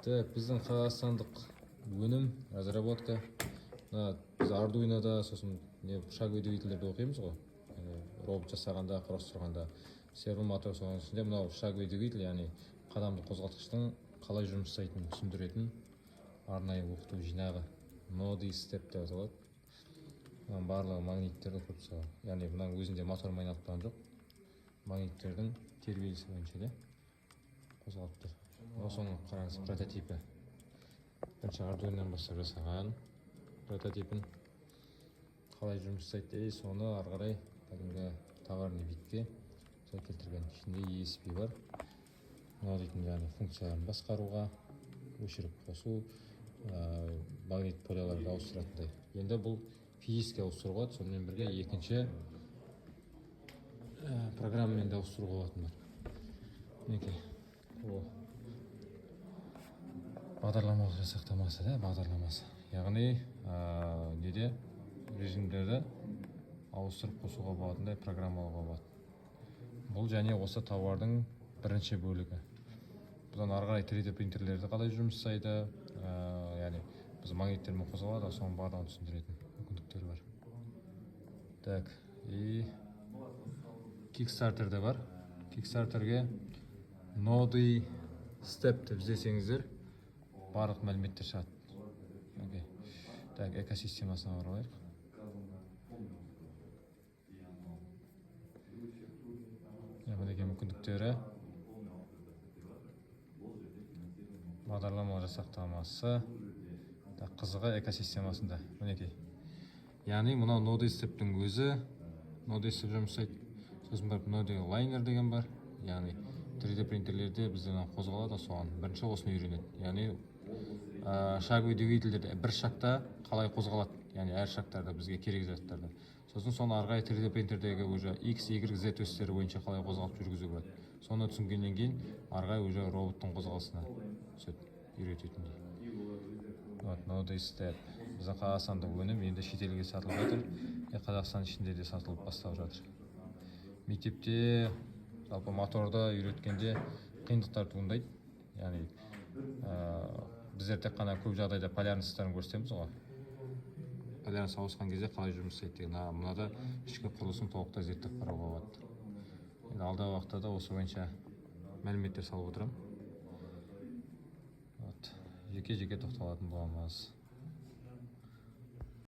Так, біздің қазақстандық өнім, разработка. Мына біз Ардуинода, сосын не, шаговый двигательдерді оқимыз ғой, яғни робот жасағанда, құрастырғанда сервомотор, соның ішінде мынау шаговый двигатель, яғни қадамды қозғалтқыштың қалай жұмыс жасайтынын түсіндіретін арнайы оқыту жинағы. Nody Step деп аталады. Мынаның барлығы магниттердің корпусы, яғни мынаның өзінде мотормен айналып тұрған жоқ, магниттердің тербелісі бойынша де қозғалып тұр. Мынау соның, қараңыз, прототипі. Бірінші Ардуинодан бастап жасаған прототипін, қалай жұмыс жасайды, и соны ары қарай кәдімгі товарный видке солай келтірген. Ішінде ESP бар мынау дейтін, яғни функцияларын басқаруға, өшіріп қосу, магнит поляларды ауыстыратындай. Енді бұл физически ауыстыруға болады, сонымен бірге екінші программамен де ауыстыруға болатын бар. Мінекей, ол бағдарламалық жасақтамасы да, бағдарламасы, яғни неде режимдерді ауыстырып қосуға болатындай программалауға болады. Бұл және осы тауардың бірінші бөлігі. Бұдан ары қарай 3D принтерлерді қалай жұмыс жасайды, яғни біз магниттермен қозғалады, соның барлығын түсіндіретін мүмкіндіктер бар. Так, и Kickstarter'де бар. Kickstarterге Nody Step деп іздесеңіздер, барлық мәліметтер шығады. Окей, так, экосистемасына барып алайық. Иә, мінекей, мүмкіндіктері, бағдарламалық жасақтамасы. Так, қызығы экосистемасында, мінекей, яғни мынау Nody Step-тің өзі, Nody Step жұмыс жасайды. Сосын барып Nody Liner деген бар, яғни 3D принтерлерде бізде мынау қозғалады, соған бірінші осыны үйренеді, яғни шаговый двигательдерде бір шагта қалай қозғалады, яғни әр шагтарда бізге керек заттарды. Сосын соны ары қарай 3D принтердегі уже X, Y, Z өстері бойынша қалай қозғалып жүргізуге болады, соны түсінгеннен кейін ары қарай уже роботтың қозғалысына түседі үйрететіндей. Вот Nody Step, біздің қазақстандық өнім, енді шетелге сатылып жатыр и Қазақстан ішінде де сатылып бастап жатыр. Мектепте жалпы моторды үйреткенде қиындықтар туындайды, яғни біздер тек қана көп жағдайда полярностьтарын көрсетеміз ғой, полярность ауысқан кезде қалай жұмыс жасайды деген. А мынада ішкі құрылысын толықтай зерттеп қарауға болады. Енді алдағы уақытта да осы бойынша мәліметтер салып отырамын. Вот, жеке жеке тоқталатын боламыз.